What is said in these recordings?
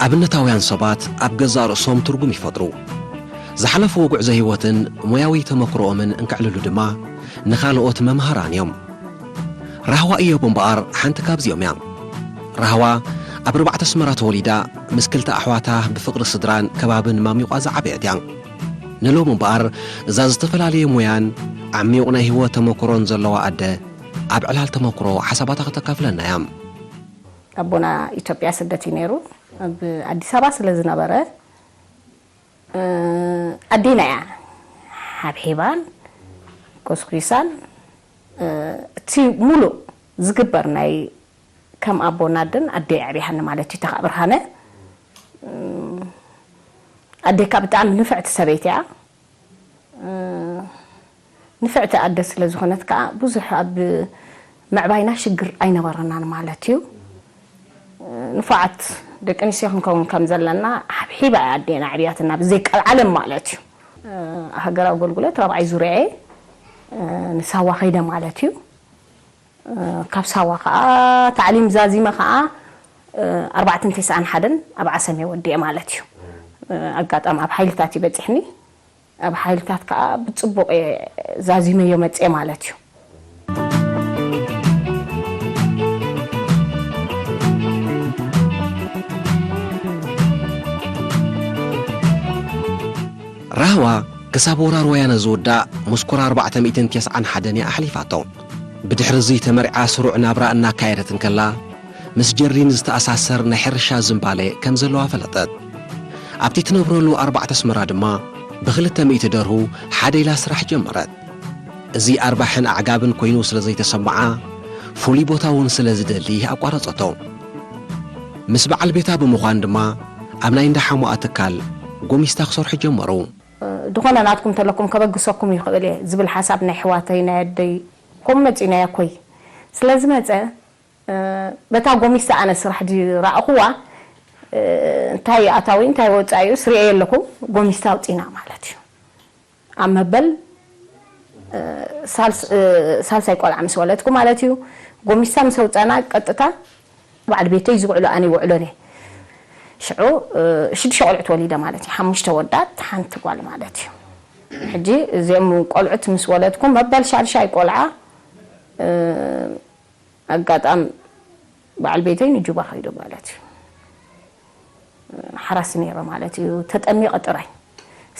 ኣብነታውያን ሰባት ኣብ ገዛእ ርእሶም ትርጉም ይፈጥሩ። ዝሓለፍዎ ጉዕዞ ህይወትን ሞያዊ ተመክሮኦምን እንክዕልሉ ድማ ንኻልኦት መምሃራን እዮም። ራህዋ እዮብ እምበኣር ሓንቲ ካብዚኦም እያ። ራህዋ ኣብ ኣርባዕተ ኣስመራ ተወሊዳ፣ ምስ ክልተ ኣሕዋታ ብፍቕሪ ስድራን ከባብን ማሚቋ ዝዓበየት እያ። ንሎሚ እምበኣር እዛ ዝተፈላለየ ሞያን ዓሚቕ ናይ ህይወት ተመክሮን ዘለዋ ኣደ ኣብ ዕላል ተመክሮ ሓሳባታ ከተካፍለና እያ። ኣቦና ኢትዮጵያ ስደት እዩ ነይሩ። ኣብ ኣዲስ ኣበባ ስለ ዝነበረ፣ እ፣ ኣዴና እያ ሓብሒባን ኮስኩሳን፣ እ፣ እቲ ሙሉእ ዝግበር ናይ ከም ኣቦና ኣደን ኣደ ኣዕቢሃኒ ማለት እዩ። ተኻ ብርሃነ፣ እ፣ ኣዴካ ብጣዕሚ ንፍዕቲ ሰበይቲ እያ። እ፣ ንፍዕቲ ኣደ ስለ ዝኾነት ከኣ ብዙሕ ኣብ ምዕባይና ሽግር ኣይነበረናን ማለት እዩ። እ፣ ንፉዓት ደቂ ኣንስትዮ ክንከውን ከም ዘለና ሓብሒባ እያ ኣዴና ኣዕብያትና ብዘይ ቀልዓለም ማለት እዩ። እ፣ ሃገራዊ ኣገልግሎት ራብዓይ ዙርያ'የ፣ እ፣ ንሳዋ ከይደ ማለት እዩ። እ፣ ካብ ሳዋ ከኣ ታዕሊም ዛዚመ ከኣ፣ እ፣ ኣርባዕተን ተስዓን ሓደን ኣብ ዓሰም እየ ወዲኤ ማለት እዩ። እ፣ ኣጋጣሚ ኣብ ሓይልታት እዩ በጺሕኒ። ኣብ ሓይልታት ከኣ ብጽቡቕ እየ ዛዚመዮ መጽየ ማለት እዩ። ራህዋ ክሳብ ወራር ወያነ ዝውዳእ መስኮር ኣርባዕተ ሚእትን ተስዓን ሓደን እያ ኣሕሊፋቶ። ብድሕሪ እዚ ተመርዓ ስሩዕ ናብራ እናካየደት እንከላ፣ ምስ ጀርዲን ዝተኣሳሰር ናይ ሕርሻ ዝንባሌ ከም ዘለዋ ፈለጠት። ኣብቲ ትነብረሉ ኣርባዕተ ኣስመራ ድማ ብኽልተ ሚእቲ ደርሁ ሓደ ኢላ ስራሕ ጀመረት። እዚ ኣርባሕን ኣዕጋብን ኮይኑ ስለ ዘይተሰምዓ፣ ፍሉይ ቦታ እውን ስለ ዝደሊ ኣቋረጸቶ። ምስ በዓል ቤታ ብምዃን ድማ ኣብ ናይ እንዳ ሓሙኣ ትካል ጎሚስታ ክሰርሑ ጀመሩ። ድኾነ ናትኩም ተለኩም ከበግሰኩም ይኽእል እየ ዝብል ሓሳብ ናይ ኣሕዋተይ ናይ ኣደይ ከምኡ መጺእናዮ እኮይ። ስለ ዝመጸ፣ እ፣ በታ ጎሚስታ ኣነ ስራሕ ዝረኣኹዋ፣ እ፣ እንታይ ኣታዊ እንታይ ወጻኢኡ ስሪኤ ኣለኹ፣ ጎሚስታ ኣውጺና ማለት እዩ። ኣብ መበል፣ እ፣ ሳልስ-፣ እ፣ ሳልሳይ ቆልዓ ምስ ወለድኩ ማለት እዩ። ጎሚስታ ምስ ኣውጻና ቀጥታ በዓል ቤተይ ዝውዕሎ ኣነ ይውዕሎን እየ። ሽዑ፣ እ፣ ሽዱሽተ ቆልዑት ወሊደ ማለት እዩ። ሓሙሽተ ወዳት፣ ሓንቲ ጓል ማለት እዩ። ሕጂ እዚኦም ቆልዑት ምስ ወለድኩ መበል ሻድሻይ ቆልዓ፣ እ፣ ኣጋጣም በዓል ቤተይ ንጁባ ከይዱ ማለት እዩ። ሓራስ ነይረ ማለት እዩ፣ ተጠሚቐ ጥራይ።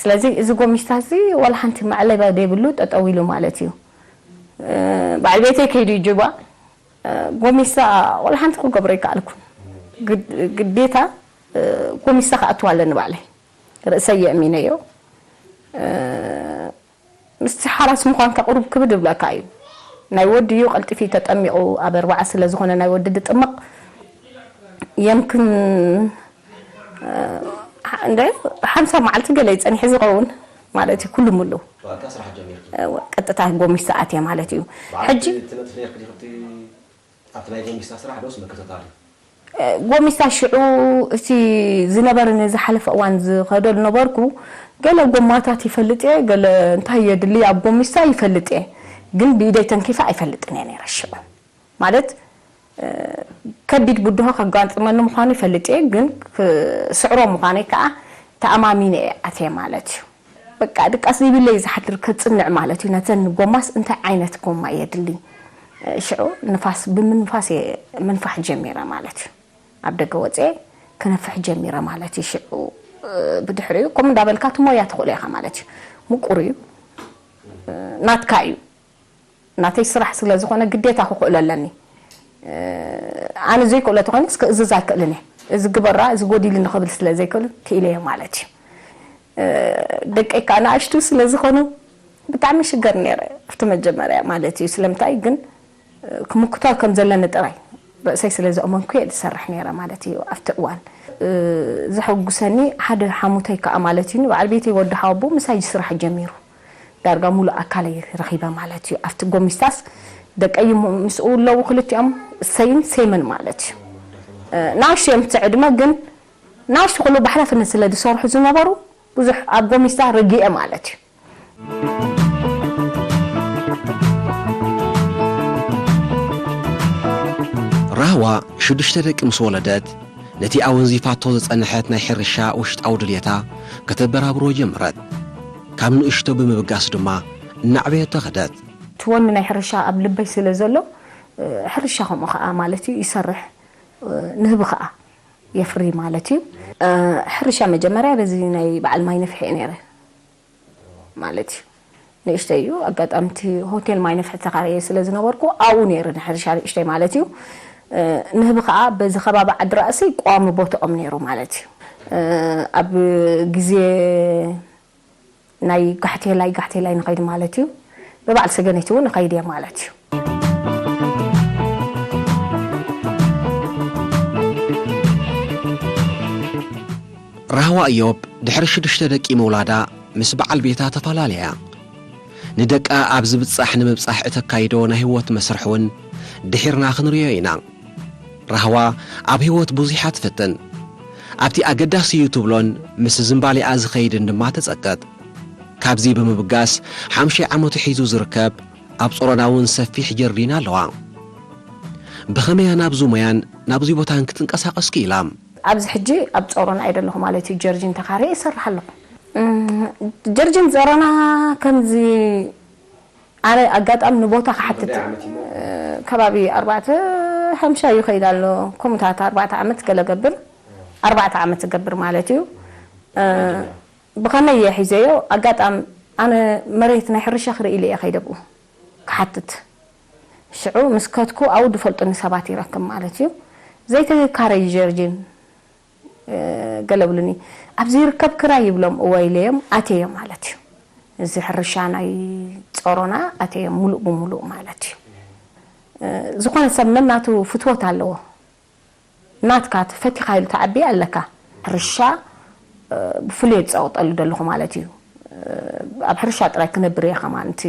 ስለዚ እዚ ጎሚስታ እዚ ዋላ ሓንቲ መዕለባ ዘይብሉ ጠጠው ኢሉ ማለት እዩ። እ፣ በዓል ቤተይ ከይዱ ጁባ፣ እ፣ ጎሚስታ ዋላ ሓንቲ ክገብሮ ኣይከኣልኩን። ግድ-፣ ግዴታ፣ እ፣ ጎሚስታ ክኣትዋ ኣለኒ ባዕለይ። ርእሰይ የእሚነዮ። እ፣ ምስቲ ሓራስ ምዃንካ ቁሩብ ክብድ ይብለካ እዩ። ናይ ወዲ እዩ ቀልጢፉ ተጠሚቑ፣ ኣብ ኣርባዓ ስለ ዝኾነ ናይ ወዲ ዝጥመቕ፣ የምክን፣ እ፣ እንደ ሓምሳ መዓልቲ ገለ እዩ ጸኒሑ ዝኸውን ማለት እዩ፣ ኩሉ ምሉ። ብኣካ ስራሕ ጀሚርኪ? እወ፣ ቀጥታ ጎሚስታ ኣትየ ማለት እዩ። ብዓል ሕጂ ትነጥፍ ነርክ ዲኽቲ ኣብቲ ናይ ጎሚስታ ስራሕ ዶስ ምክትታል እዩ? ጎሚስታ ሽዑ እቲ ዝነበረ ነዚ ሓለፈ እዋን ዝኸደሉ ነበርኩ፣ ገለ ጎማታት ይፈልጥ እየ፣ ገለ እንታይ የድሊ ኣብ ጎሚስታ ይፈልጥ እየ፣ ግን ብኢደይ ተንኪፈ ኣይፈልጥን እየ ነይረ ሽዑ። ማለት፣ እ፣ ከቢድ ብድሆ ከጋጥመኒ ምዃኑ ይፈልጥ እየ፣ ግን ክስዕሮ ምዃነይ ከኣ ተኣማሚነ እየ ኣትየ ማለት እዩ። በቃ ድቃስ ዘይብለይ ዝሓድር ከጽንዕ ማለት እዩ። ነተን ጎማስ እንታይ ዓይነት ጎማ የድሊ? ሽዑ ንፋስ፣ ብምንፋስ እየ ምንፋሕ ጀሚረ ማለት እዩ። ኣብ ደገ ወጽኤ ክነፍሕ ጀሚረ ማለት እዩ። ሽዑ፣ እ፣ ብድሕሪኡ ከምኡ እንዳበልካ እቲ ሞያ ትኽእሎ ኢኻ ማለት እዩ። ምቁር እዩ። እ፣ ናትካ እዩ። ናተይ ስራሕ ስለ ዝኾነ ግዴታ ክኽእሎ ኣለኒ። እ፣ ኣነ ዘይክእሎ ተኾይነ እስከ እዝዝ ኣይክእልን እየ። እዚ ግበራ፣ እዚ ጎዲሉ ንኽብል ስለ ዘይክእል ክኢለ እየ ማለት እዩ። እ፣ ደቀይ ከዓ ንኣሽቱ ስለ ዝኾኑ ብጣዕሚ ሽገር ነይረ ኣብቲ መጀመርያ ማለት እዩ። ስለምንታይ ግን፣ እ፣ ክምክቶ ከም ዘለኒ ጥራይ ርእሰይ ስለ ዘእመንኩ እየ ዝሰርሕ ነይረ ማለት እዩ ኣብቲ እዋን። እ፣ ዘሐጉሰኒ ሓደ ሓሙተይ ከዓ ማለት እዩ ንበዓል ቤተይ ወዲ ሓወቦ ምሳይ ስራሕ ጀሚሩ። ዳርጋ ሙሉእ ኣካለይ ረኺበ ማለት እዩ። ኣብቲ ጎሚስታስ ደቀይ ሞ-፣ ምስኡ ኣለዉ ክልቲኦም፣ ሰይን ሴምን ማለት እዩ። እ፣ ንኣሽቱ እዮም እቲ ዕድመ፣ ግን ንኣሽቱ ኩሉ ብሓላፍነት ስለ ዝሰርሑ ዝነበሩ ብዙሕ ኣብ ጎሚስታ ረጊኤ ማለት እዩ። ራህዋ ሽዱሽተ ደቂ ምስ ወለደት፣ ነቲ ኣወንዚፋቶ ዝጸንሐት ናይ ሕርሻ ውሽጣዊ ድልየታ ከተበራብሮ ጀመረት። ካብ ንእሽቶ ብምብጋስ ድማ እናዕበየቶ ከደት። ትወኒ ናይ ሕርሻ ኣብ ልበይ ስለ ዘሎ፣ ሕርሻ ከምኡ ኸኣ ማለት እዩ ይሰርሕ፣ ንህቢ ኸኣ የፍሪ ማለት እዩ። ሕርሻ መጀመርያ በዚ ናይ በዓል ማይ ነፍሐ እየ ነይረ። ማለት እዩ። ንእሽተይ እዩ። ኣጋጣሚ እቲ ሆቴል ማይ ነፍሒ ተኻርየ ስለ ዝነበርኩ ኣብኡ ነይሩ ንሕርሻ ንእሽተይ ማለት እዩ። ንህቢ ኸዓ በዚ ከባቢ ዓዲ ራእሲ ቀዋሚ ቦትኦም ነይሩ ማለት እዩ። ኣብ ግዜ ናይ ጋሕቴላይ ጋሕቴላይ ንኸይድ ማለት እዩ። ብበዓል ሰገነይቲ እውን ንኸይድ እየ ማለት እዩ። ራህዋ እዮብ ድሕሪ ሽዱሽተ ደቂ ምውላዳ ምስ በዓል ቤታ ተፈላለያ። ንደቃ ኣብ ዝብጻሕ ንምብጻሕ እተካይዶ ናይ ህይወት መስርሕ እውን ድሒርና ክንርእዮ ኢና። ራህዋ ኣብ ህይወት ብዙሕ እያ ትፍትን። ኣብቲ ኣገዳሲ እዩ ትብሎን ምስ ዝምባሌኣ ዝኸይድን ድማ ተጸቅጥ። ካብዚ ብምብጋስ ሓምሻይ ዓመቱ ሒዙ ዝርከብ ኣብ ጾሮና እውን ሰፊሕ ጀርዲን ኣለዋ። ብኸመያ ናብዚ ሞያን ናብዚ ቦታን ክትንቀሳቐስ ክኢላ? ኣብዚ ሕጂ ኣብ ጾሮና እየ ዘለኹ ማለት እዩ። ጀርጂን ተኻርየ ይሰርሕ ኣለኹ። ጀርጂን ጾሮና ከምዚ ኣነ ኣጋጣሚ ንቦታ ክሓትት ከባቢ ኣርባዕተ ሓምሻ እዩ ከይድ ኣሎ። ከምኡታት ኣርባዕተ ዓመት ገለ ገብር ኣርባዕተ ዓመት ዝገብር ማለት እዩ። ብኸመይ እየ ሒዘዮ? ኣጋጣሚ ኣነ መሬት ናይ ሕርሻ ክርኢ ኢለ እየ ከይደ ብኡ ክሓትት። ሽዑ ምስ ከድኩ ኣብኡ ዝፈልጡኒ ሰባት ይረክብ ማለት እዩ። ዘይተዘካረዩ ጀርጂን ገለ ብሉኒ። ኣብ ዘይርከብ ክራይ ይብሎም እወ ኢለዮም ኣትየዮ ማለት እዩ። እዚ ሕርሻ ናይ ጾሮና ኣትየዮ ሙሉእ ብሙሉእ ማለት እዩ። ዝኾነ ሰብ ነናቱ ፍትወት ኣለዎ። ናትካ ፈቲኻ ኢሉ ተዓቢ ኣለካ። ሕርሻ ብፍሉይ ዝፀቕጠሉ ዘለኹ ማለት እዩ። ኣብ ሕርሻ ጥራይ ክነብር እየ ከማን እቲ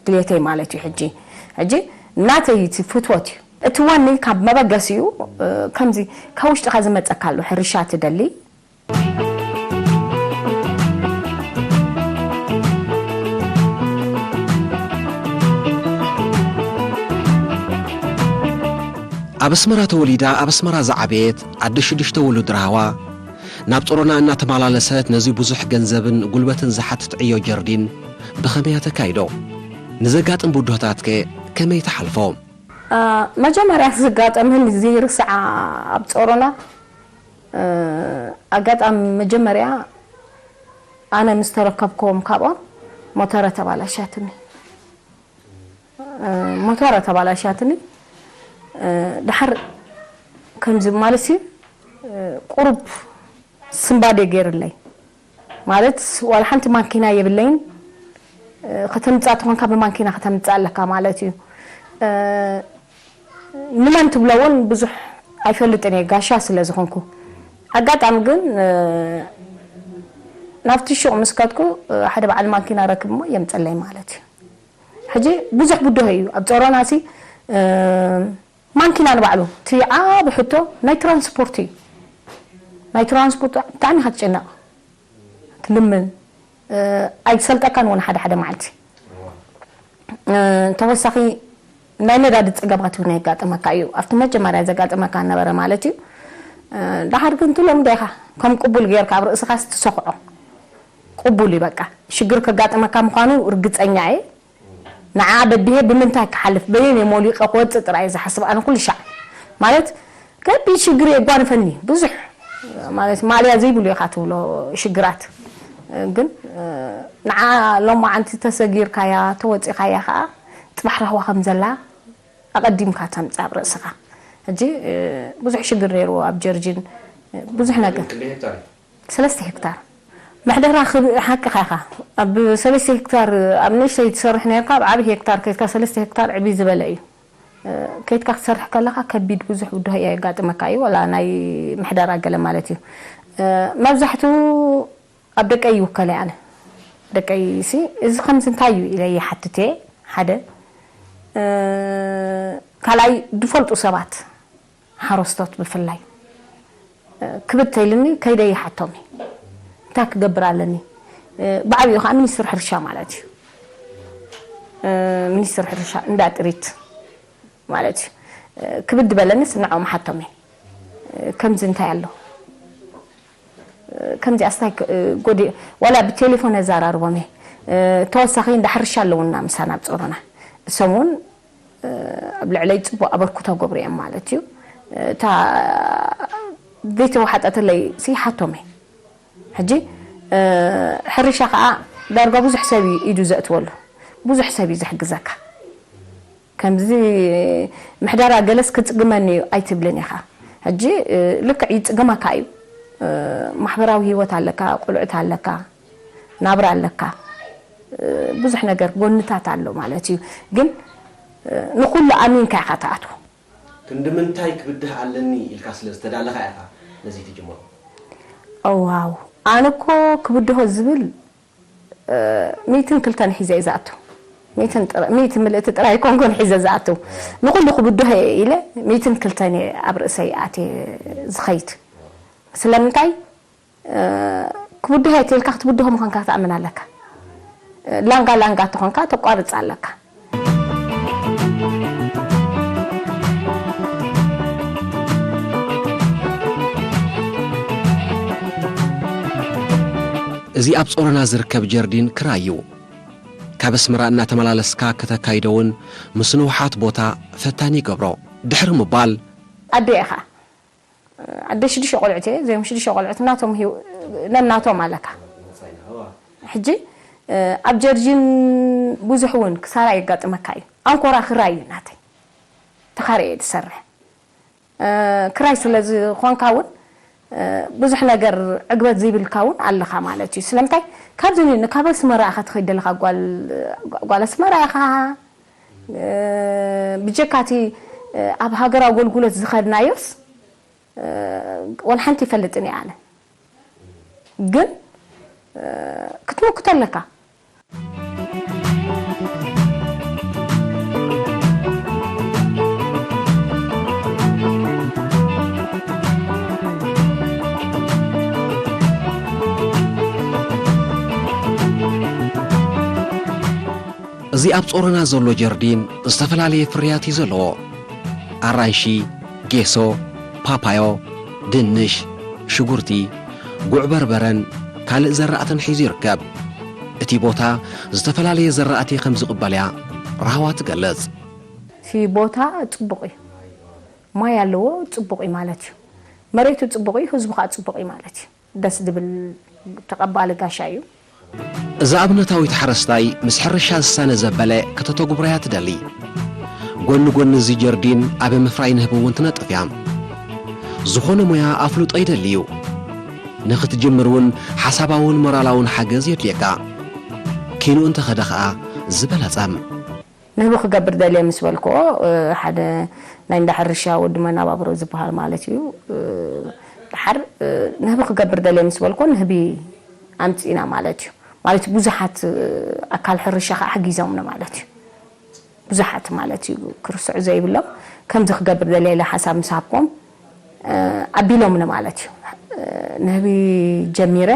ድሌተይ ማለት እዩ። ሕጂ ሕጂ ናተይ እቲ ፍትወት እዩ። እቲ ወኒ ካብ መበገሲኡ ከምዚ ካብ ውሽጥኻ ዝመፀካ ኣሎ ሕርሻ ትደሊ። ኣብ ኣስመራ ተወሊዳ ኣብ ኣስመራ ዝዓበየት ኣደ ሽዱሽተ ውሉድ ራህዋ፣ ናብ ጾሮና እናተመላለሰት ነዚ ብዙሕ ገንዘብን ጉልበትን ዝሓትት ዕዮ ጀርዲን ብኸመይ ተካይዶ? ንዘጋጥም ብድሆታትከ ከመይ ትሓልፎ? መጀመርያ ዝጋጠመኒ ዘይርስዓ ኣብ ጾሮና ኣጋጣሚ መጀመርያ ኣነ ምስ ተረከብክዎም ካብኦም ሞተረ ተባላሻትኒ። ሞተረ ተባላሻትኒ። ድሓር ከምዚ ማለት እዩ ቁሩብ ስንባዴ ገይርለይ ማለት ዋላ ሓንቲ ማኪና የብለይን። ከተምፅኣ ተኾንካ ብማኪና ከተምፅኣ ኣለካ ማለት እዩ። ንመን ትብሎ እውን ብዙሕ ኣይፈልጥን እየ ጋሻ ስለ ዝኾንኩ። ኣጋጣሚ ግን ናብቲ ሹቕ ምስ ከድኩ ሓደ በዓል ማኪና ረክብ እሞ የምፀለይ ማለት እዩ። ሕጂ ብዙሕ ብድሆ እዩ ኣብ ጾሮናሲ ማንኪና ንባዕሉ እቲ ዓቢ ሕቶ ናይ ትራንስፖርት እዩ። ናይ ትራንስፖርት ብጣዕሚ ኢኻ ትጭነቕ ትልምን ኣይትሰልጠካን እውን ሓደ ሓደ መዓልቲ ተወሳኺ ናይ ነዳዲ ፀገማት እውን የጋጥመካ እዩ። ኣብቲ መጀመርያ ዘጋጥመካ ነበረ ማለት እዩ። ደሓር ግን ትሎም ዲኻ ከም ቅቡል ጌርካ ኣብ ርእስኻስ ትሰኽዖ ቅቡል እዩ በቃ ሽግር ከጋጥመካ ምዃኑ ርግፀኛ እየ። ንዓ በዲሀ ብምንታይ ክሓልፍ በየን እየ ሞሊቀ ክወፅእ ጥራይ እየ ዝሓስብ ኣነ ኩሉ ሻዕ ማለት ከቢድ ሽግር የጓንፈኒ ብዙሕ ማለት ማእለያ ዘይብሉ ኢኻ ትብሎ ሽግራት ግን ንዓ ሎማዓንቲ ተሰጊርካያ ተወፂኻያ ከዓ ፅባሕ ራህዋ ከም ዘላ ኣቐዲምካ ተምፅእ ኣብ ርእስኻ ሕጂ ብዙሕ ሽግር ነይርዎ ኣብ ጀርጂን ብዙሕ ነገር ሰለስተ ሄክታር ምሕደራ ክብ ሓቅኻ ኢኻ ኣብ ሰለስተ ሄክታር ኣብ ንእሽተይ ትሰርሕ ነርካ ኣብ ዓብይ ሄክታር ከድካ ሰለስተ ሄክታር ዕብይ ዝበለ እዩ ከድካ ክትሰርሕ ከለኻ ከቢድ ብዙሕ ብድሆ እያ የጋጥመካ እዩ ወላ ናይ ምሕደራ ገለ ማለት እዩ መብዛሕትኡ ኣብ ደቀይ ይውከል እየ ኣነ ደቀይ ሲ እዚ ከምዚ እንታይ እዩ ኢለ ይሓትት እየ ሓደ ካልኣይ ዝፈልጡ ሰባት ሓረስቶት ብፍላይ ክብድ ተይልኒ ከይደ ይሓቶም እየ እንታይ ክገብር ኣለኒ ብዓብኡ ከዓ ሚኒስትር ሕርሻ ማለት እዩ ሚኒስትር ሕርሻ እንዳ ጥሪት ማለት እዩ ክብድ በለኒስ ንዕኦም ሓቶም እየ ከምዚ እንታይ ኣሎ? ከምዚ ኣስታይ ክ-፣ ጎዲ-፣ ዋላ ብቴሌፎን ኣዘራርቦም እየ። ተወሳኺ እንዳ ሕርሻ ኣለውና ምሳና ኣብ ጾሮና። እሶም እውን ኣብ ልዕለይ ጽቡቕ ኣበርክቶ ገብሩ እዮም ማለት እዩ። እታ ዘይተዋሓጠትለይ ሲ ሓቶም እየ። ሕጂ ሕርሻ ኸኣ ዳርጋ ብዙሕ ሰብ እዩ ኢዱ ዘእትወሉ። ብዙሕ ሰብ እዩ ዝሕግዘካ። ከምዚ ምሕደራ ገለስ ክጽግመኒ እዩ ኣይትብልን ኢኻ። ሕጂ ልክዕ ይጽግመካ እዩ። ማሕበራዊ ህይወት ኣለካ፣ ቆልዑት ኣለካ፣ ናብራ ኣለካ። ብዙሕ ነገር ጎንታት ኣሎ ማለት እዩ። ግን ንኹሉ ኣሚንካ ኢኻ ትኣትዎ። ክንዲ ምንታይ ክብድህ ኣለኒ ኢልካ ስለ ዝተዳለኻ ኢኻ ነዚ ትጅምሮ? ዋው፣ ኣነ እኮ ክብድሆ ዝብል ሚእትን ክልተን ሒዘ እየ ዝኣቱ። ሚእትን ጥራ-፣ ሚእቲ ምልእቲ ጥራይ ኣይኮንኩን ሒዘ ዝኣቱ። ንኹሉ ክብድሆ እየ ኢለ ሚእትን ክልተን እየ ኣብ ርእሰይ ኣትየ ዝኸይድ። ስለምንታይ? ክብድሆ እየ ተልካ ክትብድሆ ምዃንካ ክትኣምን ኣለካ። ላንጋ ላንጋ ተኾንካ ተቋርጽ ኣለካ። እዚ ኣብ ጾሮና ዝርከብ ጀርዲን ክራይ እዩ። ካብ ኣስመራ እናተመላለስካ ከተካይዶ እውን ምስ ንውሓት ቦታ ፈታኒ ይገብሮ። ድሕሪ ምባል፣ ኣደ ኢኻ። ኣደ ሽዱሽተ ቆልዑት እየ፣ እዚኦም ሽዱሽተ ቆልዑት ናቶም ህይወ-፣ ነናቶም ኣለካ። ሕጂ ኣብ ጀርጂን ብዙሕ እውን ክሳራ የጋጥመካ እዩ። ኣንኮራ ክራይ እዩ ናተይ። ተኻርየ እየ ዝሰርሕ። ክራይ ስለ ዝኾንካ እውን ብዙሕ ነገር ዕግበት ዘይብልካ እውን ኣለኻ ማለት እዩ። ስለምንታይ? ካብዚ ኒ-፣ ካብ ኣስመራ ኢኻ ትኸይድ ዘለኻ ጓል፣ ጓል ኣስመራ ኢኻ። ብጀካቲ ኣብ ሃገር ኣገልግሎት ዝኸድናዮስ ወላ ሓንቲ ይፈልጥን እየ ኣነ። ግን ክትምክቶ ኣለካ። እዚ ኣብ ጾሮና ዘሎ ጀርዲን ዝተፈላለየ ፍርያት እዩ ዘለዎ። ኣራንሺ፣ ጌሶ፣ ፓፓዮ፣ ድንሽ፣ ሽጉርቲ፣ ጉዕ በርበረን ካልእ ዘራእትን ሒዙ ይርከብ። እቲ ቦታ ዝተፈላለየ ዘራእቲ ከም ዝቕበል እያ ራህዋ ትገልጽ። እቲ ቦታ ጽቡቕ እዩ። ማይ ኣለዎ፣ ጽቡቕ እዩ ማለት እዩ። መሬቱ ጽቡቕ እዩ፣ ህዝቡ ኸኣ ጽቡቕ እዩ ማለት እዩ። ደስ ዝብል ተቐባሊ ጋሻ እዩ። እዛ ኣብነታዊት ሓረስታይ ምስ ሕርሻ ዝሳነ ዘበለ ከተተጉብረያ ትደሊ። ጎኒ ጎኒ እዚ ጀርዲን ኣብ ምፍራይ ንህቢ እውን ትነጥፍ እያ። ዝኾነ ሞያ ኣፍልጦ ይደሊ እዩ። ንኽትጅምር እውን ሓሳባውን ሞራላውን ሓገዝ የድልየካ። ኪንኡ እንተኸደ ኸኣ ዝበለጸ። ንህቢ ክገብር ደልየ ምስ በልክዎ፣ ሓደ ናይ እንዳ ሕርሻ ወዲ መናባብሮ ዝበሃል ማለት እዩ። ደሓር ንህቢ ክገብር ደልየ ምስ በልክዎ ንህቢ ኣምጺእና ማለት እዩ። ማለት ብዙሓት ኣካል ሕርሻ ከዓ ኣሕጊዞምኒ ማለት እዩ። ብዙሓት ማለት እዩ ክርስዑ ዘይብሎም ከምዚ ክገብር ደልየ ኢለ ሓሳብ ምስ ሃብክዎም ኣቢሎምኒ ማለት እዩ። ንህቢ ጀሚረ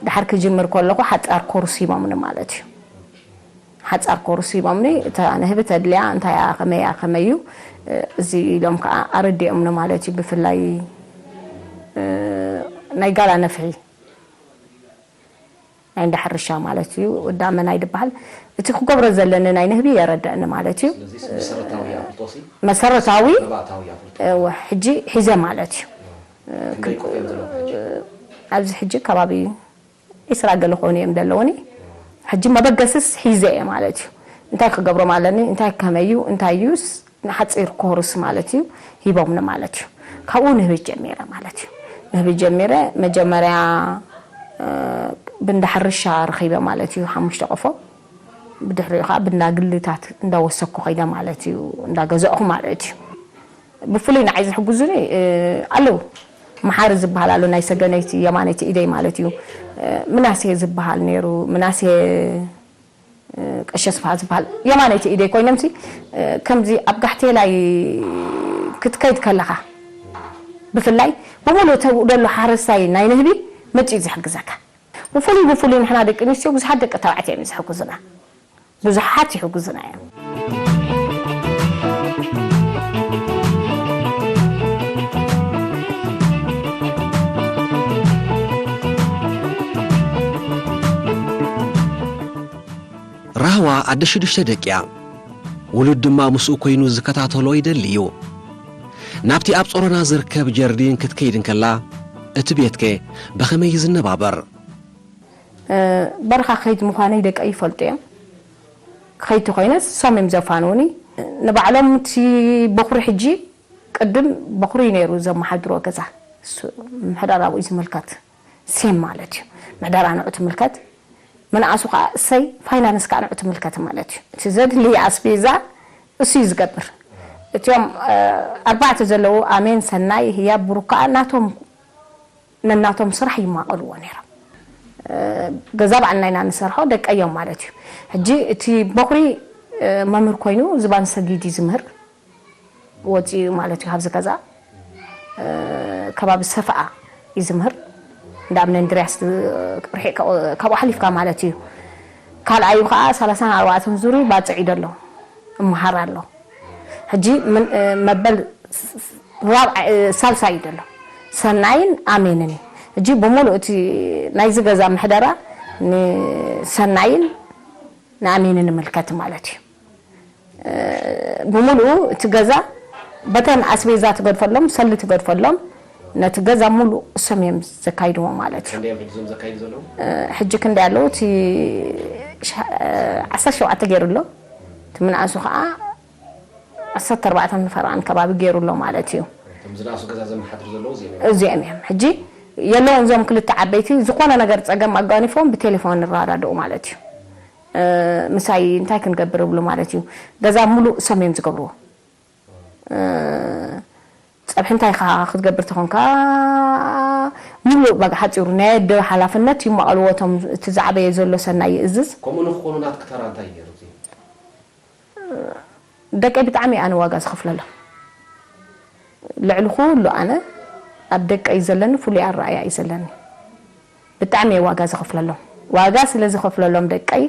ደሓር ክጅምር ከለኹ ሓጻር ኮርስ ሂቦምኒ ማለት እዩ። ሓጻር ኮርስ ሂቦምኒ፣ እታ ንህቢ ተድልያ እንታይ እያ፣ ከመይ እያ፣ ከመይ እዩ፣ እዚ ኢሎም ከዓ ኣረዲኦምኒ ማለት እዩ። ብፍላይ ናይ ጋላ ነፍሒ ናይ እንዳ ሕርሻ ማለት እዩ፣ ወዲ ኣመናይ ዝበሃል፣ እቲ ክገብሮ ዘለኒ ናይ ንህቢ የረድእኒ ማለት እዩ። ስለዚ መሰረታዊ ኣፍልጦ ሲ? መሰረታዊ መባእታዊ ኣፍልጦ። እወ፣ ሕጂ ሒዘ ማለት እዩ። ክንደይ ቆፍ እዮም ዘለዉ ሕጂ? ኣብዚ ሕጂ ከባቢ ዒስራ ገለ ክኾኑ እዮም ዘለዉኒ። ሕጂ መበገስስ ሒዘ እየ ማለት እዩ። እንታይ ክገብሮም ኣለኒ፣ እንታይ ከመይ እዩ፣ እንታይ እዩስ ንሓፂር ኮርስ ማለት እዩ ሂቦምኒ ማለት እዩ። ካብኡ ንህቢ ጀሚረ ማለት እዩ። ንህቢ ጀሚረ መጀመርያ ብንዳ ሕርሻ ረኺበ ማለት እዩ፣ ሓሙሽተ ቆፎ። ብድሕሪኡ ከዓ ብንዳ ግልታት እንዳወሰኩ ከይደ ማለት እዩ፣ እንዳገዛእኹ ማለት እዩ። ብፍሉይ ንዓይ ዝሕግዙኒ ኣለዉ። መሓሪ ዝበሃል ኣሎ፣ ናይ ሰገነይቲ የማነይቲ ኢደይ ማለት እዩ። ምናሴ ዝበሃል ነይሩ፣ ምናሴ ቀሸ ስብሃት ዝበሃል የማነይቲ ኢደይ ኮይኖምሲ፣ ከምዚ ኣብ ጋሕቴላይ ክትከይድ ከለኻ ብፍላይ ብምሉእ ተውደሎ ሓረስታይ ናይ ንህቢ መጺኡ ዝሕግዘካ። ብፍሉይ ብፍሉይ ንሕና ደቂ ኣንስትዮ ብዙሓት ደቂ ተባዕትዮ እዮም ዝሕግዙና። ብዙሓት ይሕግዙና እዮም። ራህዋ ኣደ ሽዱሽተ ደቂ'ያ። ውሉድ ድማ ምስኡ ኮይኑ ዝከታተሎ ይደሊ እዩ። ናብቲ ኣብ ጾሮና ዝርከብ ጀርዲን ክትከይድ እንከላ፣ እቲ ቤትከ ብኸመይ ይዝነባበር? በረኻ ክኸይድ ምዃነይ ደቀይ ይፈልጡ እዮም። ክኸይድ ተኾይነ እሶም እዮም ዘፋንዉኒ። ንባዕሎም እቲ በኹሪ ሕጂ ቅድም በኹሪ እዩ ነይሩ ዘመሓድሮ ገዛ። እሱ ምሕዳር ኣብኡ እዩ ዝምልከት። ሴም ማለት እዩ። ምሕዳር ኣንዑ ትምልከት። ምንኣሱ ከዓ እሰይ ፋይናንስ ከዓ ንዑ ትምልከት ማለት እዩ። እቲ ዘድሊ ኣስቤዛ እሱ እዩ ዝገብር። እቲኦም ኣርባዕተ ዘለዉ ኣሜን፣ ሰናይ፣ ህያብ፣ ብሩክ ከዓ ናቶም ነናቶም ስራሕ ይማቐልዎ ነይሮም። ገዛ ባዕልና ኢና ንሰርሖ ደቀዮም ማለት እዩ። ሕጂ እቲ በኹሪ መምህር ኮይኑ ዝባን ሰጊድ እዩ ዝምህር ወፂኡ ማለት እዩ። ካብዚ ገዛ ከባቢ ሰፍኣ እዩ ዝምህር እንዳ እምነ እንድርያስ ርሒቕ ካብኡ ሓሊፍካ ማለት እዩ። ካልኣዩ ከዓ ሰላሳን ኣርባዕተን ዙሪ ባፅዕ እዩ ደሎ እመሃር ኣሎ። ሕጂ መበል ራብዓ ሳልሳይ እዩ ዘሎ ሰናይን ኣሜንን እዩ። ሕጂ ብምሉእ እቲ ናይዚ ገዛ ምሕደራ ንሰናይን ንኣሜንን ይምልከት ማለት እዩ። ብምሉኡ እቲ ገዛ በተን ኣስቤዛ ትገድፈሎም፣ ሰሊ ትገድፈሎም፣ ነቲ ገዛ ሙሉእ እሶም እዮም ዘካይድዎ ማለት እዩ። ሕጂ ክንደይ ኣለዉ? እቲ ዓሰርተ ሸውዓተ ገይሩ ኣሎ። እቲ ምንኣሱ ከዓ ዓሰርተ ኣርባዕተ ንፈርቓን ከባቢ ገይሩ ኣሎ ማለት እዩ። እዚኦም እዮም እዞም ክልተ ዓበይቲ ዝኾነ ነገር ፀገም ኣጓኒፎም ብቴሌፎን ንረዳድኡ ማለት እዩ። ምሳይ እንታይ ክንገብር ይብሉ ማለት እዩ። ገዛ ሙሉእ እሶም እዮም ዝገብርዎ። ፀብሒ እንታይ ኢኻ ክትገብር ተኾንካ ሙሉእ በቃ ሓፂሩ ናይ ኣደ ሓላፍነት ይማቐልዎ እቶም እቲ ዝዓበየ ዘሎ ሰናይ ይእዝዝ። ከምኡ ንክኾኑ ናትኪ ተራ እንታይ እዩ ነይሩ? እቲ ደቀይ ብጣዕሚ ኣነ ዋጋ ዝኸፍለሎም ልዕሊ ኩሉ ኣነ ኣብ ደቀይ ዘለኒ ፍሉይ ኣረኣያ እዩ ዘለኒ። ብጣዕሚ እየ ዋጋ ዝኸፍለሎም። ዋጋ ስለ ዝኸፍለሎም ደቀይ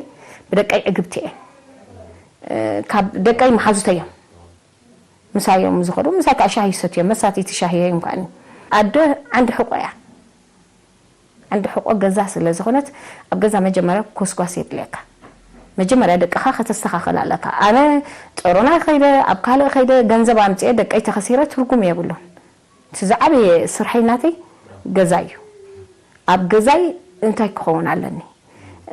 ብደቀይ ዕግብቲ እየ። ካብ ደቀይ መሓዙተይ እዮም። ምሳይ እዮም ዝኸዱ። ምሳይ ከዓ ሻሂ ይሰትዮም። መሳተይቲ ሻሂ እዮም ከዓ። ኣደ ዓንዲ ሕቆ እያ። ዓንዲ ሕቆ ገዛ ስለ ዝኾነት ኣብ ገዛ መጀመርያ ኮስኳስ የድልየካ። መጀመርያ ደቅኻ ከተስተኻኽል ኣለካ። ኣነ ጦሮና ከይደ ኣብ ካልእ ከይደ ገንዘብ ኣምፅኤ ደቀይ ተኸሲረ ትርጉም የብሉን። እቲ ዝዓበየ ስርሐይ ናተይ ገዛ እዩ። ኣብ ገዛይ እንታይ ክኸውን ኣለኒ?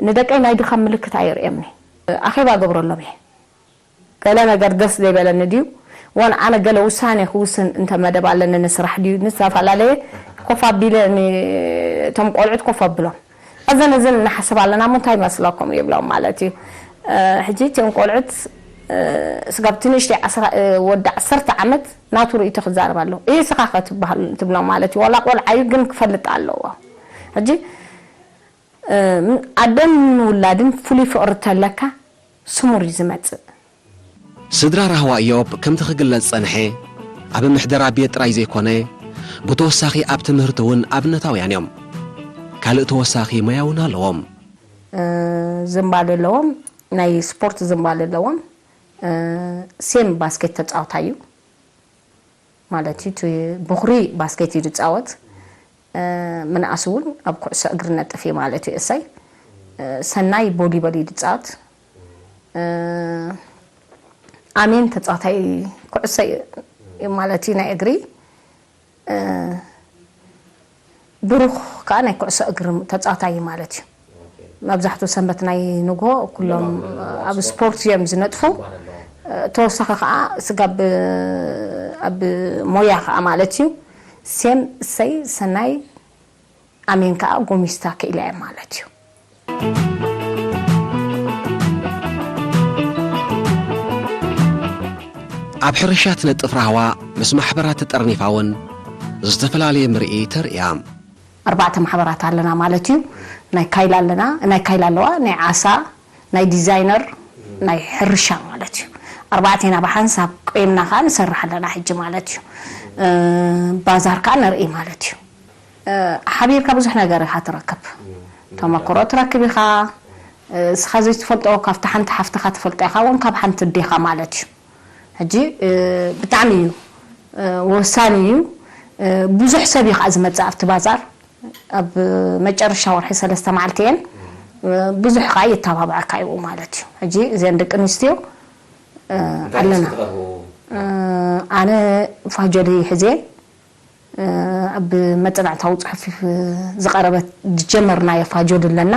ንደቀይ ናይ ድኻም ምልክት ኣየርእየምኒ። ኣኼባ ገብረሎም እየ። ገለ ነገር ደስ ዘይበለኒ ድዩ ወን ኣነ ገለ ውሳኔ ክውስን እንተ መደብ ኣለኒ ንስራሕ ድዩ ንዝተፈላለየ ኮፍ ኣቢለ እቶም ቆልዑት ኮፍ ኣብሎም እዘን እዝን ንሓስብ ኣለና እሞ እንታይ ይመስለኩም ይብሎም ማለት እዩ። ሕጂ እቲኦም ቆልዑት ስጋብ ትንሽቲ ወዲ ዓሰርተ ዓመት ናቱ ርእይቶ ክዛረብ ኣለዎ። እየ ስኻ ከ ትብሎም ማለት እዩ። ዋላ ቆልዓ እዩ ግን ክፈልጥ ኣለዎ። ሕጂ ኣደን ንውላድን ፍሉይ ፍቕሪ ተለካ ስሙር እዩ ዝመጽእ። ስድራ ራህዋ እዮብ ከምቲ ክግለጽ ጸንሐ፣ ኣብ ምሕደራ ቤት ጥራይ ዘይኮነ፣ ብተወሳኺ ኣብ ትምህርቲ እውን ኣብነታውያን እዮም። ካልእ ተወሳኺ ሞያ እውን ኣለዎም። ዝንባሌ ኣለዎም፣ ናይ ስፖርት ዝንባሌ ኣለዎም። ሴም ባስኬት ተጻዋታይ እዩ። ማለት እዩ እቲ ብኹሪ ባስኬት እዩ ዝፃወት ምንኣስ እውን ኣብ ኩዕሶ እግሪ ነጥፍ እዩ ማለት እዩ እሰይ ሰናይ ቦሊበል እዩ ዝፃወት ኣሜን ተፃዋታይ ኩዕሶ እዩ ማለት እዩ ናይ እግሪ ብሩኽ ከዓ ናይ ኩዕሶ እግሪ ተፃዋታይ እዩ ማለት እዩ መብዛሕትኡ ሰንበት ናይ ንግሆ ኩሎም ኣብ ስፖርት እዮም ዝነጥፉ ተወሳኺ ከዓ ስጋብ ኣብ ሞያ ከዓ ማለት እዩ ሴም እሰይ ሰናይ ኣሜን ከዓ ጎሚስታ ክኢላ እየ ማለት እዩ ኣብ ሕርሻ ትነጥፍ ራህዋ ምስ ማሕበራት ተጠርኒፋ እውን ዝተፈላለየ ምርኢት ተርእያ ኣርባዕተ ማሕበራት ኣለና ማለት እዩ ናይ ካይላ ኣለና ናይ ካይላ ኣለዋ ናይ ዓሳ ናይ ዲዛይነር ናይ ሕርሻ ማለት እዩ ኣርባዕቴና ብሓንሳብ ቆይምና ከዓ ንሰርሕ ኣለና ሕጂ ማለት እዩ ባዛር ከዓ ንርኢ ማለት እዩ ሓቢርካ ብዙሕ ነገር ኢካ ትረክብ ተመክሮ ትረክብ ኢካ እስኻ ዘይትፈልጦ ካብቲ ሓንቲ ሓፍትኻ ትፈልጦ ኢኻ እውን ካብ ሓንቲ ኣዴኻ ማለት እዩ ሕጂ ብጣዕሚ እዩ ወሳኒ እዩ ብዙሕ ሰብ እዩ ከዓ ዝመፅእ ኣብቲ ባዛር ኣብ መጨረሻ ወርሒ ሰለስተ መዓልቲ እየን ብዙሕ ከዓ የተባብዐካ እዩ ማለት እዩ። ሕጂ እዚአን ደቂ ኣንስትዮ፣ እ፣ እንታይ ኣለና። ሒዝኪ ትቐርቡ? እ፣ ኣነ ፋጆሊ ሕዜ፣ እ፣ ኣብ መጸናዕታዊ ጽሑፍ ዝቐረበት ዝጀመርናዮ ፋጆሊ ኣለና።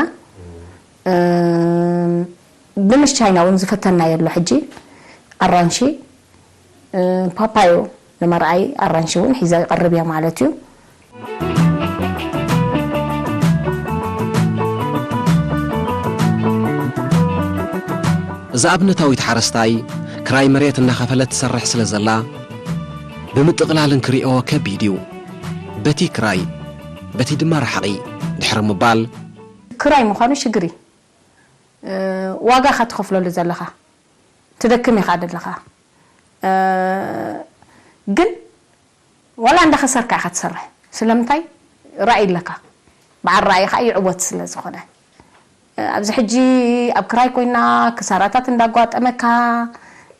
እ፣ ድንሽ ቻይና እውን ዝፈተናዮ ኣሎ። ሕጂ ኣራንሺ፣ እ፣ ፓፓዮ ንመርኣይ ኣራንሺ እውን ሒዘ ይቐርብ እየ ማለት እዩ። እዛ ኣብነታዊት ሓረስታይ ክራይ መሬት እናኸፈለት ትሰርሕ ስለ ዘላ፣ ብምጥቕላል እንክሪኦ ከቢድ እዩ። በቲ ክራይ፣ በቲ ድማ ረሓቒ ድሕሪ ምባል፣ ክራይ ምዃኑ ሽግር እዩ። እ፣ ዋጋ ኢኻ ትኸፍለሉ ዘለኻ። ትደክም ኢኻ ዘለኻ። እ፣ ግን ዋላ እንዳኸሰርካ ኢኻ ትሰርሕ። ስለምንታይ? ራእይ ኣለካ። በዓል ራእይ ኸዓ ይዕወት ስለ ዝኾነ። እ፣ ኣብዚ ሕጂ ኣብ ክራይ ኮይና ክሳራታት እንዳጓጠመካ፣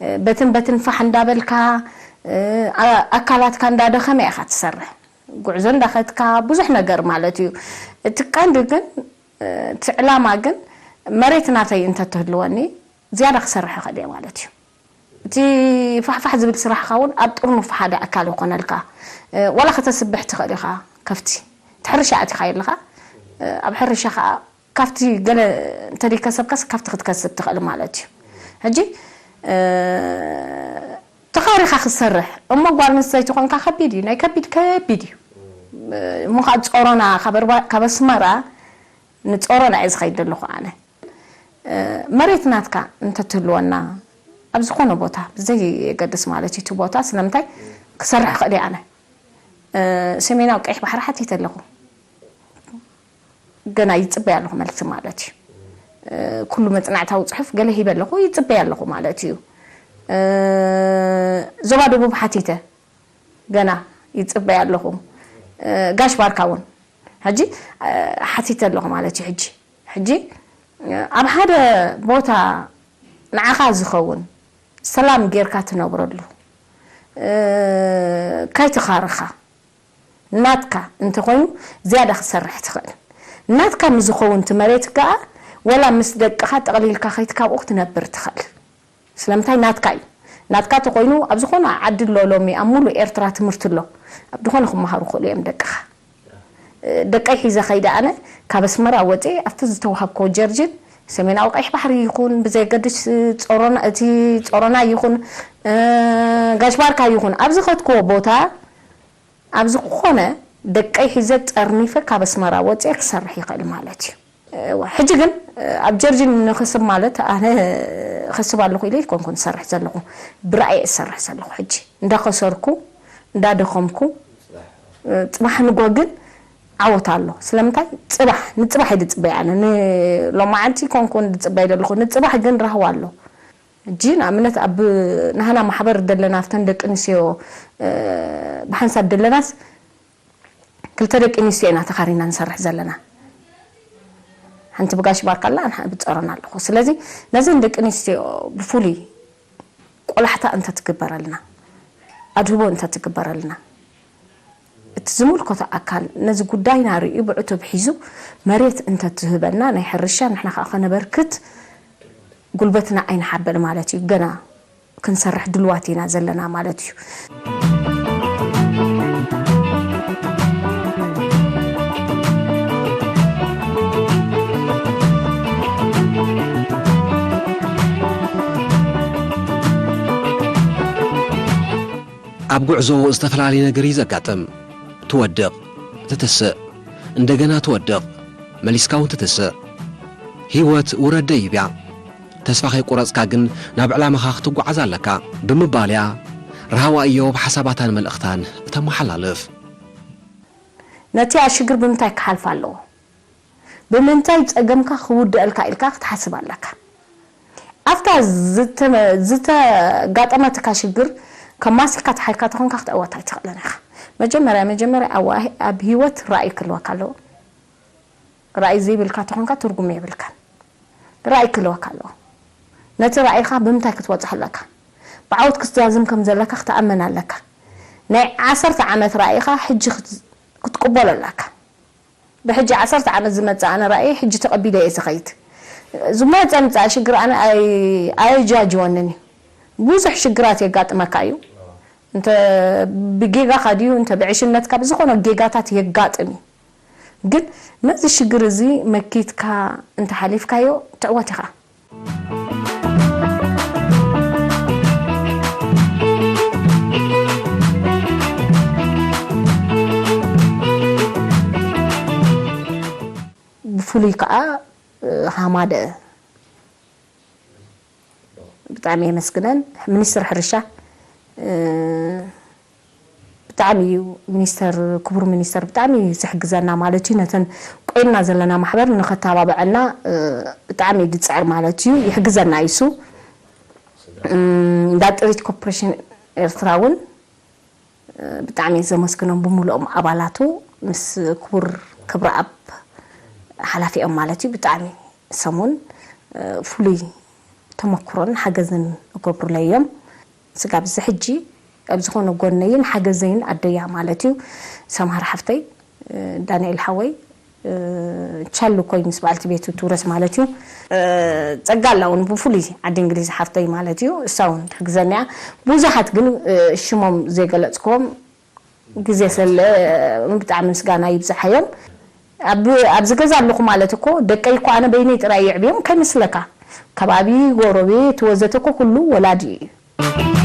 እ፣ በትን በትን ፋሕ እንዳበልካ፣ እ፣ ኣ-፣ ኣካላትካ እንዳደኸመ ኢኻ ትሰርሕ። ጉዕዞ እንዳኸድካ ብዙሕ ነገር ማለት እዩ። እቲ ቀንዲ ግን፣ እ፣ እቲ ዕላማ ግን መሬት ናተይ እንተትህልወኒ ዝያዳ ክሰርሕ ይኽእል እየ ማለት እዩ። እቲ ፋሕፋሕ ዝብል ስራሕኻ እውን ኣብ ጥርኑፍ ሓደ ኣካል ይኾነልካ። እ፣ ዋላ ከተስብሕ ትኽእል ኢኻ። ከፍቲ እቲ ሕርሻ ኣቲኻ ኣለኻ። እ፣ ኣብ ሕርሻ ኸዓ ካብቲ ገለ እንተደይከሰብካስ ካብቲ ክትከስብ ትኽእል ማለት እዩ። ሕጂ፣ እ፣ ተኻሪኻ ክትሰርሕ እሞ ጓል ኣንስተይቲ ኮንካ ከቢድ እዩ። ናይ ከቢድ ከቢድ እዩ። እ፣ እሞ ኸዓ ጾሮና ካብ ኣርባ-፣ ካብ ኣስመራ ንጾሮና እየ ዝኸይድ ዘለኹ ኣነ። እ፣ መሬት ናትካ እንተትህልወና ኣብ ዝኾነ ቦታ ብዘየገድስ ማለት እዩ እቲ ቦታ፣ ስለምንታይ ክሰርሕ ክእል እየ ኣነ። እ፣ ሰሜናዊ ቀይሕ ባሕሪ ሓቲተ ኣለኹ። ገና ይጽበይ ኣለኹ መልሲ ማለት እዩ። እ፣ ኩሉ መጽናዕታዊ ጽሑፍ ገለ ሂበ ኣለኹ፣ ይጽበይ ኣለኹ ማለት እዩ። እ፣ ዞባ ደቡብ ሓቲተ ገና ይጽበይ ኣለኹ። እ፣ ጋሽ ባርካ እውን ሕጂ፣ እ፣ ሓቲተ ኣለኹ ማለት እዩ። ሕጂ፣ ሕጂ፣ እ፣ ኣብ ሓደ ቦታ ንዓኻ ዝኸውን ሰላም ጌርካ ትነብረሉ፣ እ፣ ከይተኻርኻ ናትካ እንተኾይኑ ዝያዳ ክትሰርሕ ትኽእል። ናትካ ምስ ዝኸውን እቲ መሬት ከኣ ወላ ምስ ደቅኻ ጠቕሊልካ ከይትካብኡ ክትነብር ትኽእል። ስለምንታይ ናትካ እዩ። ናትካ ተኾይኑ ኣብ ዝኾነ ዓዲ ኣሎ ሎሚ፣ ኣብ ሙሉእ ኤርትራ ትምህርቲ ኣሎ። ኣብ ዝኾነ ክመሃሩ ይኽእሉ እዮም ደቅኻ። ደቀይ ሒዘ ከይደ ኣነ ካብ ኣስመራ ወፂ ኣብቲ ዝተዋሃብኮ ጀርጅን ሰሜናዊ ቀይሕ ባሕሪ ይኹን ብዘየገድስ ጾሮና፣ እቲ ጾሮና ይኹን፣ እ፣ ጋሽ ባርካ ይኹን ኣብ ዝኸድክዎ ቦታ ኣብ ዝኾነ ደቀይ ሒዘ ጠርኒፈ ካብ ኣስመራ ወፂ ክሰርሕ ይኽእል ማለት እዩ። እወ፣ ሕጂ ግን፣ እ፣ ኣብ ጀርጂን ንኽስብ ማለት ኣነ ኽስብ ኣለኹ ኢለ ኣይኮንኩን ዝሰርሕ ዘለኹ፣ ብራእየ እሰርሕ ዘለኹ። ሕጂ እንዳኸሰርኩ እንዳደኸምኩ፣ እ፣ ጽባሕ ንጎ ግን ዓወት ኣሎ። ስለምንታይ? ጽባሕ፣ ንጽባሕ እየ ዝጽበይ ኣነ። ንሎማዓንቲ ኮንኩን ዝጽበይ ዘለኹ፣ ንጽባሕ ግን ራህዋ ኣሎ። ሕጂ ንኣብነት ኣብ ናህና ማሕበር ደለና፣ ኣብተን ደቂ ኣንስትዮ፣ እ፣ ብሓንሳብ ደለናስ ክልተ ደቂ ኣንስትዮ ኢና ተኻሪና ንሰርሕ ዘለና። ሓንቲ ብጋሽ ባርካ ኣላ፣ ኣነ ብጸሮና ኣለኹ። ስለዚ ነዘን ደቂ ኣንስትዮ ብፍሉይ ቆላሕታ እንተትግበረልና፣ ኣድህቦ እንተትግበረልና፣ እቲ ዝምልከቶ ኣካል ነዚ ጉዳይና ርእዩ ብዕቱብ ሒዙ መሬት እንተትህበና ናይ ሕርሻ ንሕና ከኣ ከነበርክት ጉልበትና ኣይንሓበል ማለት እዩ። ገና ክንሰርሕ ድልዋት ኢና ዘለና ማለት እዩ። ኣብ ጉዕዞ ዝተፈላለየ ነገር እዩ ዘጋጥም። ትወድቕ፣ ትትስእ፣ እንደገና ትወድቕ፣ መሊስካ እውን ትትስእ። ህይወት ውረድ ደይብ እያ። ተስፋ ከይቆረጽካ ግን ናብ ዕላማኻ ክትጓዓዝ ኣለካ ብምባል እያ ራህዋ እዮብ ሓሳባታን መልእኽታን እተመሓላልፍ። ነቲ ኣሽግር ብምንታይ ክሓልፍ ኣለዎ? ብምንታይ ጸገምካ ክውደአልካ ኢልካ ክትሓስብ ኣለካ። ኣብታ ዝተመ-፣ ዝተጋጠመትካ ሽግር ከማሲካ ተሓይካ ተኾንካ ክትዕወት ኣይትኽእልን ኢኻ። መጀመርያ፣ መጀመርያ ኣብ ዋ-፣ ኣብ ህይወት ራእይ ክህልወካ ኣለዎ። ራእይ ዘይብልካ ተኾንካ ትርጉም የብልካን። ራእይ ክህልወካ ኣለዎ። ነቲ ራእይኻ ብምንታይ ክትበጽሖ ኣለካ? ብዓወት ክትዛዝም ከም ዘለካ ክትኣምን ኣለካ። ናይ ዓሰርተ ዓመት ራእይኻ ሕጂ ክት-፣ ክትቅበሎ ኣለካ። ብሕጂ ዓሰርተ ዓመት ዝመጽእ ኣነ ራእየ ሕጂ ተቐቢለ እየ ዝኸይድ። ዝመጸ ምጻእ ሽግር ኣነ ኣይ-፣ ኣየጃጅወንን እዩ። ብዙሕ ሽግራት የጋጥመካ እዩ። እንተ ብጌጋኻ ድዩ፣ እንተ ብዕሽነትካ ብዝኾነ ጌጋታት የጋጥም እዩ። ግን ነዚ ሽግር እዚ መኪትካ እንተ ሓሊፍካዮ ትዕወት ኢኻ። ብፍሉይ ከዓ፣ እ፣ ሃማደ ብጣዕሚ የመስግነን። ሚኒስትር ሕርሻ፣ እ፣ ብጣዕሚ እዩ ሚኒስተር፣ ክቡር ሚኒስተር ብጣዕሚ እዩ ዝሕግዘና ማለት እዩ። ነተን ቆይምና ዘለና ማሕበር ንኸተባብዐና፣ እ፣ ብጣዕሚ እዩ ዝፅዕር ማለት እዩ። ይሕግዘና እዩ እሱ። እም፣ እንዳ ጥሪት ኮርፖሬሽን ኤርትራ እውን፣ እ፣ ብጣዕሚ እዩ ዘመስግኖም ብምሉኦም ኣባላቱ ምስ ክቡር ክብረኣብ ሓላፊኦም ማለት እዩ። ብጣዕሚ ሰሙን፣ እ፣ ፍሉይ ተመክሮን ሓገዝን እገብሩለይ እዮም። ስጋብ እዚ ሕጂ ኣብ ዝኾነ ጎነይን ሓገዘይን ኣደያ ማለት እዩ። ሰምሃር ሓፍተይ፣ እ፣ ዳንኤል ሓወይ፣ እ፣ ቻሉ ኮይ ምስ በዓልቲ ቤቱ ትውረስ ማለት እዩ። እ፣ ጸጋ ኣላ እውን ብፍሉይ ዓዲ እንግሊዝ ሓፍተይ ማለት እዩ። እሳ እውን ትሕግዘኒ እያ። ብዙሓት ግን፣ እ፣ ሽሞም ዘይገለጽክዎም ግዜ ስለ፣ እ፣ ብጣዕሚ ምስጋና ይብዝሓዮም። ኣብ፣ ኣብዚ ገዛ ኣለኹ ማለት እኮ ደቀይ እኮ ኣነ በይነይ ጥራይ የዕብዮም ከይመስለካ። ከባቢ፣ ጎረቤት ወዘተ እኮ ኩሉ ወላዲ እዩ።